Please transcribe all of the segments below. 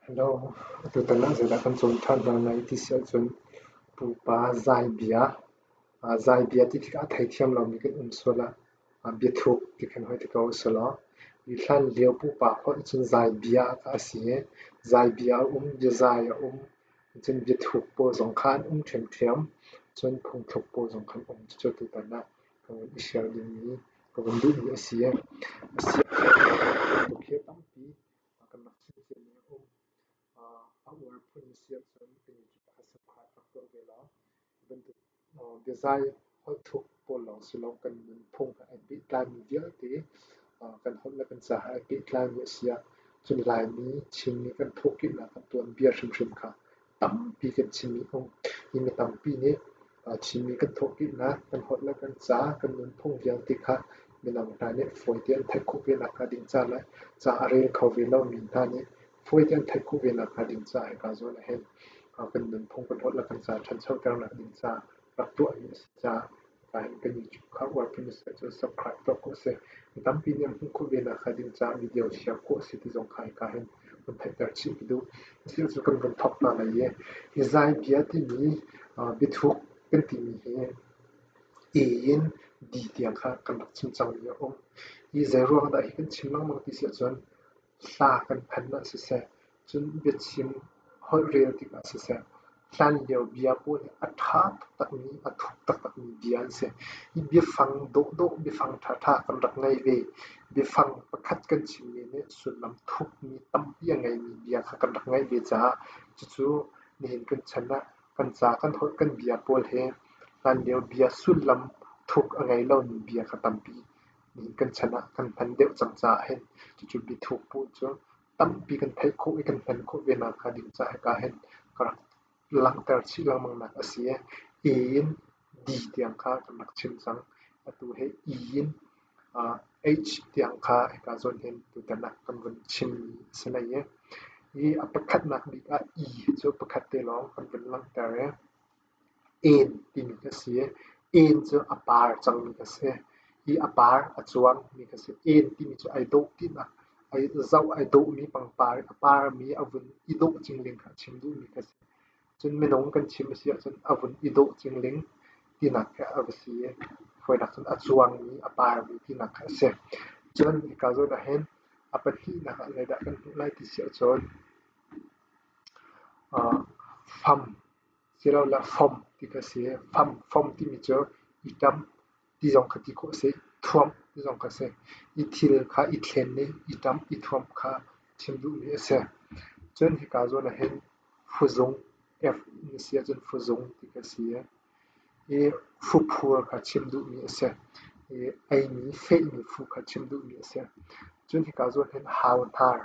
Hello, atutan ah zeidah kan cawn ṭhan hna lai ti si ahcun pupa zaibia, zaibia ti tikah a theithiam lomi kan um sual ah biathuk ti khan hoi ti ko usih law hlanlio pupa holh cun zaibia kha a si i zaibia a um, biazai a um, cun biathuk pawl zong kha an um ṭhiamṭhiam. Cun phungthluk pawl zong kha an um. Cucu tutan ah ka vun i share dingmi ka vun duhmi a si. A si hi tampi kan rak chim ciami a um. A uar phun na si ahcun kan YouTube ah subscribe rak tuah ve law hi bantuk biazai holh thuk pawl lawng si lo kan nunphung he ai pehtlaimi vialte kan holh le kan ca he ai pehtlaimi a si ah cun Laimi, Chinmi kan thawhkehnak kan tuanbia hrimhrim kha tampi kan chimmi a um. Hi mi tampi nih Chinmi kan thawhkehnak, kan holh le kan ca, kan nunphung vialte kha mino hna nih fawite an theih khawh ve nakhnga ding ca le ca a rel kho ve lomi hna nih fawite an theih khawh ve nakhnga ding caah hika zawn ah hin kan nunphung, kan holh le kan ca ṭhanchoternak ding caah rak tuahmi a si caah hika hin kan YouTube kha uar phun a si ahcun subscribe tuah khawh a si. Mi tampi nih an hmuh khawh ve nakhnga ding caah video share khawh a si ti zong kha hika hin vun theihter chih ka duh. Thil cu kan vun thawk hna lai i hi zaibia timi biathuk kan timi hi A in D tiang kha kan rak chim cangmi a um. Hi zeiruang dah hi kan chim lengmang ti si ahcun hla kan phan ah siseh, cun biachim holhrel tikah siseh, hlanlio bia pawl hi a ṭha taktakmi, a thuk taktakmi bia an si. Hi biafang dawhdawh, biafang ṭhaṭha kan rak ngei ve. Biafang pakhat kan chimmi nih sullam thukmi tampi a ngeimi bia kha kan rak ngeih ve caah cucu nihin kan chan ah kan ca, kan holh, kan bia pawl hi hlanlio bia sullam thuk a ngei lomi bia kha tampi nihin kan chan ah kan hman deuh cang caah hin cucu biathuk pawl cu tampi kan theih khawh i kan hman khawh ve nakhnga ding caah hika hin ka rak langhter chih lengmang nak a si i A in D tiang kha kan rak chim cang. Atu hi E in H tiang kha hika zawn hin tutan ah kan vun chimmi a si lai i hi a pakhatnak bik ah E cu pakhat te lawng kan vun langhter i En timi a si i en cu a par cangmi a si. Hi a par a cuangmi a si. En timi cu ai dawh tinak, ai zoh ai dawhmi pangpar a parmi a vun i dawh cingling kha a chim duhmi a si. Cun minung kan chim a si ahcun a vun i dawh cingling tinak khi a va si i fawinak cun a cuangmi, a parmi tinak kha a si. Cun hika zawn ahhin a pahnihnak ah zeidah kan hmuh lai ti si ahcun fam Silole fom ti kha a si. Fam, fom timi cu i ṭamh ti zong kha ti khawh a si. Thuamh ti zong kha a si. I thil kha i thlen i i ṭamh, i thuamh kha chim duhmi a si. Cun hika zawn ah hin fuzung, F na si ahcun fuzung ti kha a si i fuphur kha chim duhmi a si. I eimi, fehmi fu kha chim duhmi a si. Cun hika zawn hin hau hnar.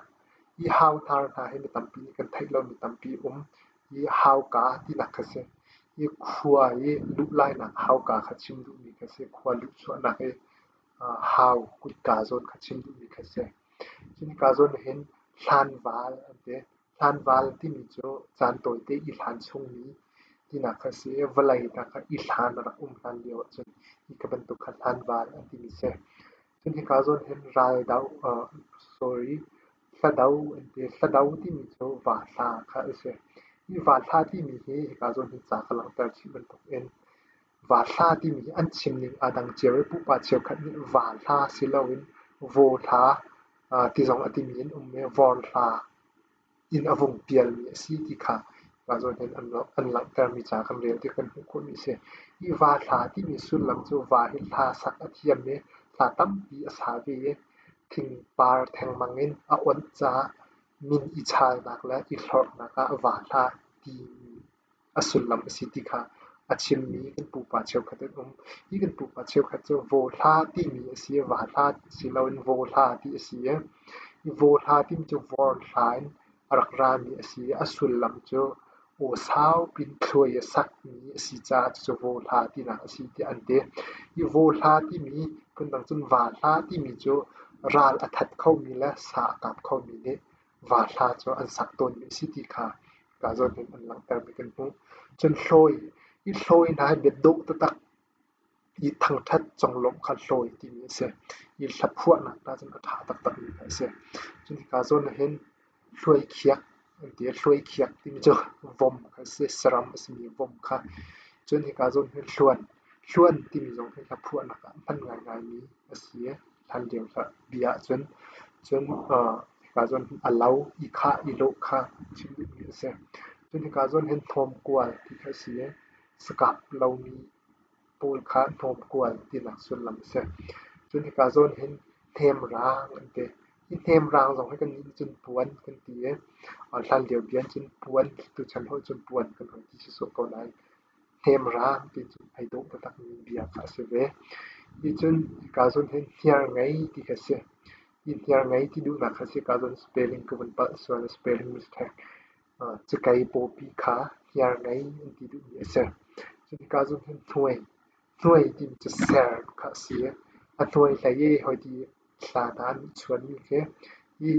Hi hau hnar hna hi mi tampi nih kan theih lomi tampi a um. Hi hauka tinak kha si. Hi khua i luh lainak hauka kha chim duhmi kha si. Khua luhchuahnak i hau kutka zawn kha chim duhmi kha si. Cun hika zawn ah hin hlanval an ti. Hlanval timi cu caan tawite i hlan chungmi tinak kha si i vawlei hna kha i hlan a rak um hlan lio ahcun hi ka bantuk kha hlanval an timi si. Cun hika zawn hin raldo sorry hlado an ti. Hlado timi cu vahla kha a si. Hi vahla timi hi hika zawn hin ca ka langhter chih bantukin vahla timi hi an chim ning aa dang cio i pupa cheukhat nih vahla si loin vawhla ti zong a timi an um i vorhla in a vung pialmi a si ti kha mah zawn hin an langhtermi ca kan rel tik kan hmuh khawhmi a si. Hi va thla timi sullam cu va hi hla sak a thiam i hla tampi a sa ve i thingpar thengmang in a onh caah min i chalnak le i hlorhnak ah va hla timi a sullam a si ti kha a chimmi kan pupa cheukhat an um. Hi kan pupa cheukhat cu vaw hla timi a si i va hla si loin vaw hla ti a si i hi vaw hla timi cu vor hla in a rak rami a si i a sullam cu aw saupi in thluai i sakmi a si caah cucu vaw hla tinak a si tiah an ti. Hi vaw hla timi phundang cun va hla timi cu ral a that khomi le sa a kap khomi nih va hla cu an sak tawnmi a si ti kha ka zawn in an langhtermi kan hmuh. Cun hlawi, hi hlawi hna hi bia dawh taktak i thangṭhat conglawmh kha hlawi timi a si. Hi hlaphuahnak hna cun a ṭha taktakmi kha a si. Cun hika zawn ah hin hluaikhiak. an ti. Hluaikhiak timi cu vom kha a si, saram a simi vom kha. Cun hika zawn hin hluan, hluan timi zong hi hlaphuahnak ah hman ngaingaimi a si i hlanlio bia ahcun. Cun hika zawn hin a lo, i khah, i lawh kha chim duhmi a si. Cun hika zawn hin hnawmkual ti kha a si i sakap lomi pawl kha hnawmkual tinak sullam a si. Cun hika zawn hin hnemrang an ti. Hi hnemrang zong hi kannih nih cun puan kan ti i hlanlio bia cun puan tuchan holh cun puan kan hon ti sawsawh ko nain hnemrang ti cun ai dawh taktakmi bia kha a si ve. Hi cun hika zawn hin hniarngei ti kha a si. Hi hniarngei ti duhnak kha a si. Hika zawn spelling ka vun palh sual, spelling mistake. Cakei pawpi kha hniarngei an ti duhmi a si. Cun hika zawn hin hnuai, hnuai timi cu ser kha a si i a hnuai hlei i hoi ti hla hna an i chuanmi khi hi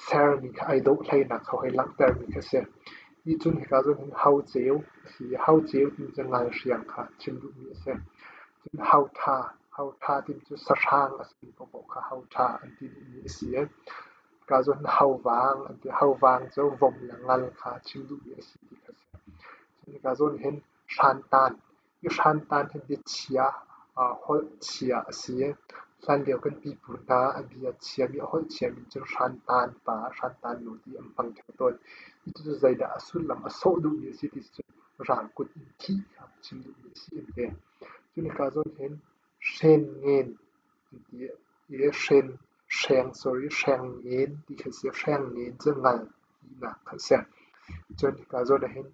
sermi kha ai dawh hleinak kha hoi langhtermi kha a si. Hi cun hika zawn hin hauceu a si i hauceu timi cu ngalhriang kha chim duhmi a si. Cun hauṭha, hauṭha timi cu sahrang a simi paohpaoh kha hauṭha an ti duhmi a si i hika zawn hauvang an ti. Hauvang cu vom le ngal kha chim duhmi a si ti kha a si. Cun hika zawn hin hrantan, hi hrantan hi biachia, holh chia a si. Hlanlio kan pipu hna a bia chiami, a holh chiami cu hrantan pa, hrantan nu ti an hmang ṭheo tawn. Cucu zeidah a sullam a sawh duhmi a si ti cu ral kut in thih kha chim duhmi a si an ti. Cun hika zawn hin hren-ngen an ti i hren hreng sorry hrengngen ti khi a si. Hrengngen cu ngal tinak kha a si. Cun hika zawn ah hin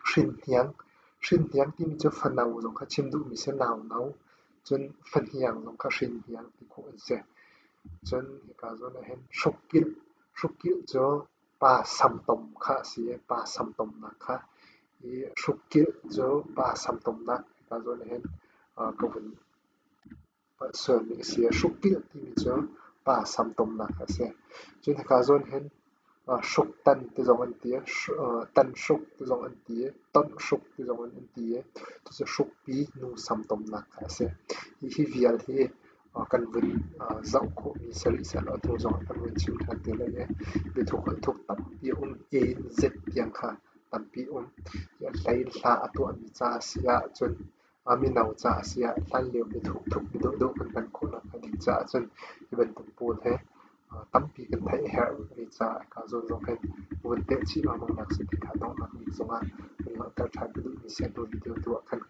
hrinhniang, hrinhniang timi cu fano zong kha chim duhmi si, nauno. Cun fahniang zong kha hrinhniang ti khawh an si. Cun hika zawn ah hin hrukkilh, hrukkilh cu pa samtom kha a si i pa samtomnak kha i hrukkilh cu pa samtomnak hika zawn ah hin ka vun sualmi a si. Hrukkilh timi cu pa samtomnak a si. Cun hika zawn hin hruktan ti zong an ti, tanhruk ti zong an ti, tonhruk ti zong an ti. Cucu hrukpi nu samtomnak kha a si. Hi vial hi kan vun zoh khawhmi si rih sehlaw atu zong ah kan vun chim ṭhan te lai i biathuk holhthuk tampi a um. A in Z tiang kha tampi a um. Hi a hlei in hla a tuahmi ca a si ahcun mino ca a si ah hlanlio biathuk thuk dawhdawh kan hman khawhnak hnga ding caah cun hi bantuk pawl hi tampi kan theih a herh ve caah hika zawn zong hin vun telh chih lengmang nak si ti kha donghnak bik zongah kan langhter ṭhan ka duhmi si. Atu video tu ah khan.